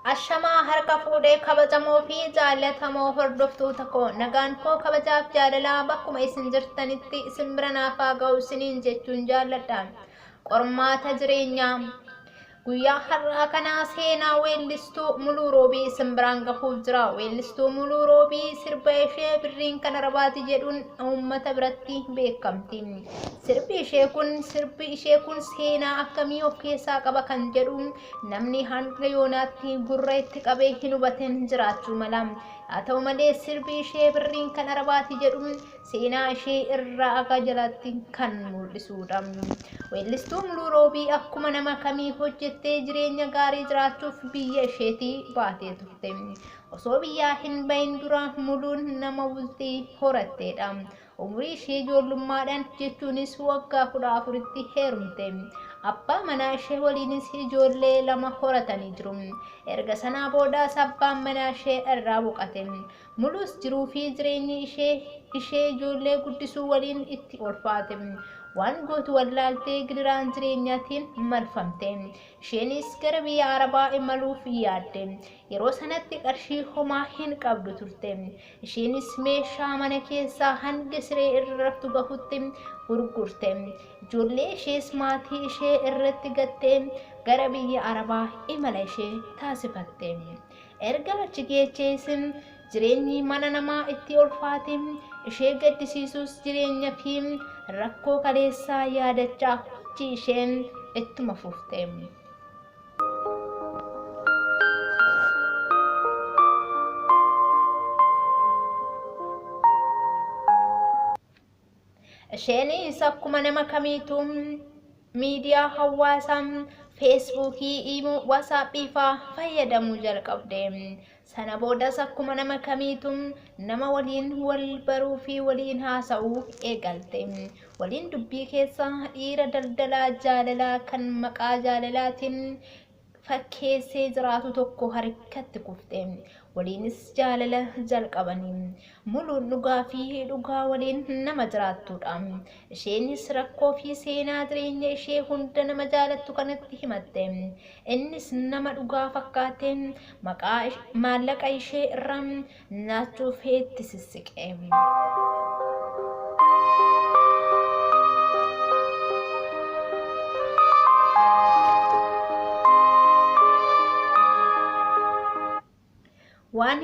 Ashamaa harka fuudhee kabajamoo fi jaallatamoo hordoftoota koo, nagaan koo kabajaaf jaalalaa bakkuma isin jirtanitti isin bira naaf haa ga'u isiniin jechuun jaalladha. Qormaata jireenyaa guyyaa har'aa kanaa seenaa weellistuu Muluu Roobii isin biraan gahuuf jira. Weellistuu Muluu Roobii sirba ishee "Birriin kan Arabaati" jedhuun uummata biratti beekamti. Sirbi ishee kun seenaa akkamii of keessaa qaba kan jedhu namni hanga yoonaatti gurra itti qabee hin hubatin jiraachuu mala. Haa ta'u malee, sirbi ishee "Birriin kan Arabaati" jedhu seenaa ishee irraa akka jalatti kan mul'isudha. Weellistuu Muluu Roobii akkuma nama kamii hojjettee jireenya gaarii jiraachuuf biyya isheetii baatee turte. Osoo biyyaa hin bahin dura Muluun nama bultii horatteedha. Umurii ishee ijoollummaadhaan, jechuunis waggaa 14tti heerumte. Abbaa manaa ishee waliinis ijoollee lama horatanii jiru. Erga sanaa boodaas abbaan manaa ishee irraa boqate. Muluus jiruu fi jireenyi ishee ijoollee guddisuu waliin itti ulfaate. Waan gootu wallaaltee gidiraan jireenyaatiin marfamte. Isheenis gara biyya Arabaa imaluuf yaadde. Yeroo sanatti qarshii homaa hin qabdu turte. Isheenis meeshaa mana keessaa hanga siree irra raftu gahutti gurgurte. Ijoollee ishees maatii ishee irratti gattee gara biyya Arabaa imala ishee taasifatte. Erga achi geechees jireenyi mana namaa itti ulfaate. Ishee gaddisiisus jireenya fi rakkoo kaleessaa yaadachaa hojii isheen ittuma fufte. Isheenis akkuma nama kamiituu miidiyaa hawaasaa Feesbuukii, Iimoo, Waasaappii fa'aa fayyadamuu jalqabde. Sana boodas akkuma nama kamiituu nama waliin wal baruu fi waliin haasa'uu eegalte. Waliin dubbii keessa dhiira daldalaa jaalalaa kan maqaa jaalalaatiin fakkeessee jiraatu tokko harkatti kufte. Waliinis jaalala jalqabanii. Muluun dhugaa fi dhugaa waliin nama jiraattudha. Isheenis rakkoo fi seenaa jireenya ishee hunda nama jaalattu kanatti himatte. Innis nama dhugaa fakkaatee maqaa maallaqa ishee irraa nyaachuuf itti sissiqe. Waan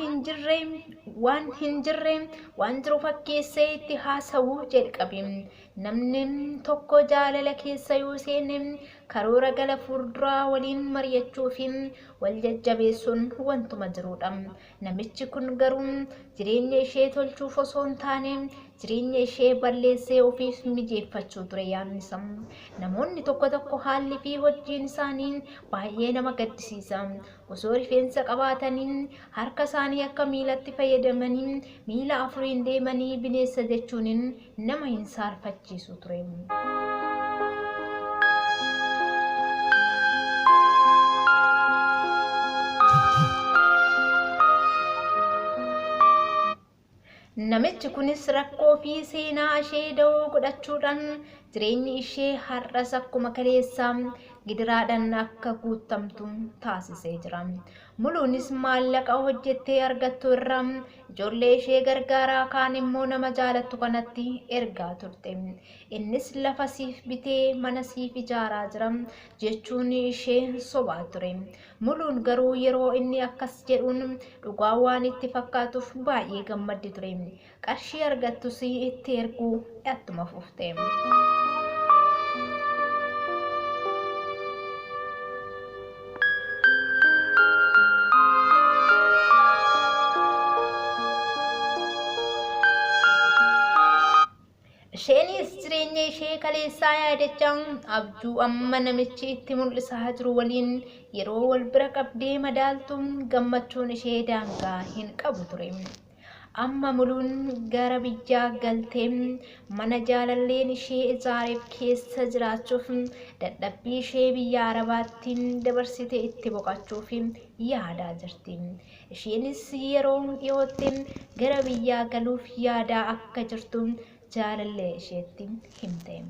hin jirre waan jiru fakkeessee itti haasawuu jalqabe. Namni tokko jaalala keessa yoo seene karoora gara fuulduraa waliin mari'achuu fi wal jajjabeessuun wantuma jirudha. Namichi kun garuu jireenya ishee tolchuuf osoo hin taane jireenya ishee balleessee ofiif mijeeffachuu ture yaadni isaa. Namoonni tokko tokko haalli fi hojiin isaanii baay'ee nama gaddisiisa. Osoo rifeensa qabaatanii harka isaanii akka miilatti fayyadamanii miila afuriin deemanii bineensa jechuun nama hin saalfachiisu ture. Namichi kunis rakkoo fi seenaa ishee da'oo godhachuudhaan jireenyi ishee har'as akkuma kaleessaa gidiraadhaan akka guutamtu taasisee jira. Muluunis maallaqa hojjettee argattu irraa ijoollee ishee gargaaraa, kaan immoo nama jaalattu kanatti ergaa turte. Innis lafa siif bitee mana siif ijaaraa jira jechuun ishee sobaa ture. Muluun garuu yeroo inni akkas jedhuun dhugaa waan itti fakkaatuuf baay'ee gammaddi ture. Qarshii argattus itti erguu ittuma fufte. Isheenis jireenya ishee kaleessaa yaadachaa abjuu amma namichi itti mul'isaa jiru waliin yeroo wal bira qabdee madaaltu gammachuun ishee daangaa hin qabu ture. Amma Muluun gara biyyaa galtee mana jaalalleen ishee ijaareef keessa jiraachuuf, dadhabbii ishee biyya Arabaatti dabarsite itti boqochuuf yaadaa jirti. Isheenis yeroo dhiyootti gara biyyaa galuuf yaadaa akka jirtu jaalallee isheetti himte.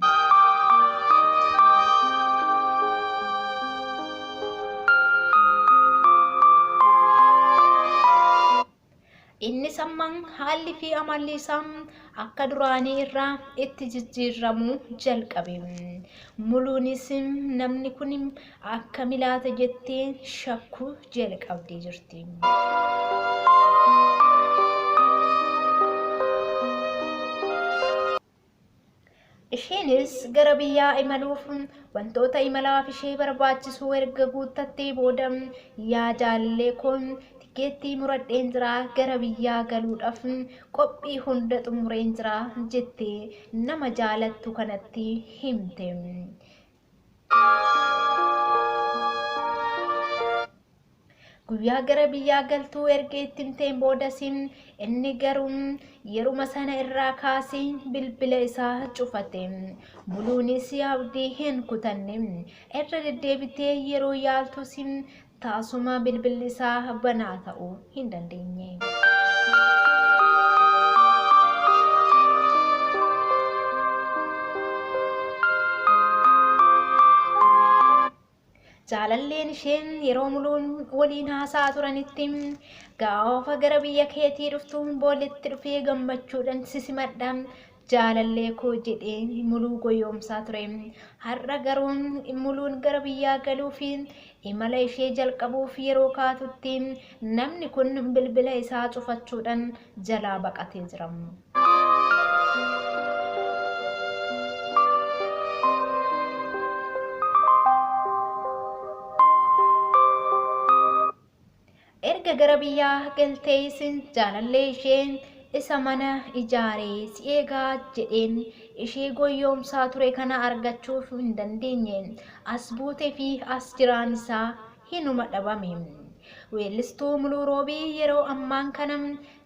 Innis amma haalli fi amalli isaa akka duraanii irraa itti jijjiirramuu jalqabe. Muluunis namni kun akkami laata jettee shakkuu jalqabdee jirti. Isheenis gara biyyaa imaluuf wantoota imalaaf ishee barbaachisu erga guuttattee booda yaa jaalallee koo tikeettii muradheen jira gara biyyaa galuudhaaf qophii hunda xumureen jira jettee nama jaalattu kanatti himte. Guyyaa gara biyyaa galtuu erga itti himteen boodas inni garuu yeruma sana irraa kaasee bilbila isaa cufate. Muluunis abdii hin kutanne. Irra deddeebitee yeroo yaaltus taasuma bilbilli isaa banaa ta'uu hin dandeenye. Jaalalleen isheen yeroo muluun waliin haasa'aa turanitti gaafa gara biyya keetii dhuftu booletti dhufee gammachuudhaan si simadha jaalallee koo jedhee muluu goyoomsaa ture. Har'a garuu muluun gara biyyaa galuu fi imala ishee jalqabuuf yeroo kaatutti namni kun bilbila isaa cufachuudhaan jalaa baqatee jira. Erga gara biyyaa galtees jaalallee ishee isa mana ijaaree si eegaa jedheen ishee goyyoomsaa ture kana argachuuf hin dandeenye. As buutee fi as jiraan isaa hinuma dhabame. Weellistuu Muluu Roobii yeroo ammaan kana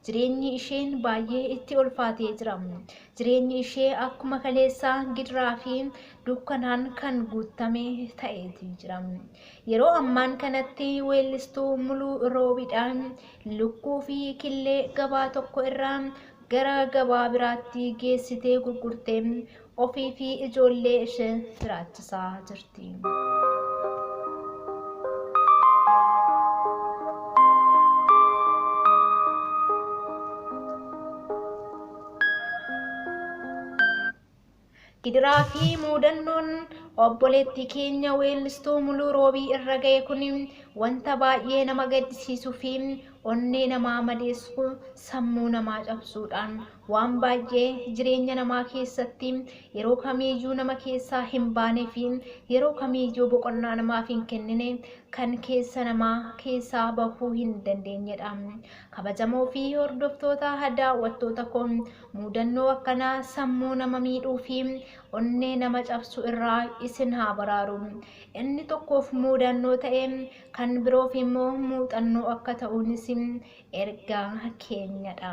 Jireenyi isheen baay'ee itti ulfaatee jira. Jireenyi ishee akkuma kaleessaa gidiraa fi dukkanaan kan guuttame ta'eeti jira. Yeroo ammaan kanatti weellistuu Muluu Roobiidhaan lukkuu fi killee gabaa tokko irraa gara gabaa biraatti geessitee gurgurtee ofii fi ijoollee ishee jiraachisaa jirti. Gidiraa fi muudannoon obboleettii keenya weellistuu Muluu Roobii irra ga'e kun wanta baay'ee nama gaddisiisuu fi onnee namaa madeessu sammuu namaa cabsuudhaan waan baay'ee jireenya namaa keessatti yeroo kamiiyyuu nama keessaa hin baanee fi yeroo kamiiyyuu boqonnaa namaaf hin kennine kan keessa namaa keessaa bahuu hin dandeenyedha. Kabajamoo fi hordoftoota daawwattoota koo muudannoo akkanaa sammuu nama miidhuu fi onnee nama cabsu irraa isin haa baraaru. Inni tokkoof muudannoo ta'e kan biroof immoo muuxannoo akka ta'uunis ergaa keenyadha.